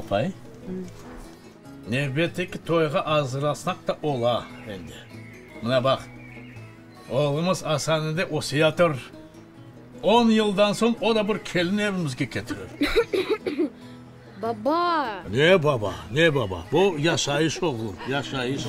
Apay, nevbetteki toyğa azırlasaq da ola endi. Mına baq, oğlumız Asan endi öseyatır. On yıldan soñ o da bir kelin evimizge ketirir. Baba! Ne baba, ne baba? Bu yaşayış, oğlum, yaşayış.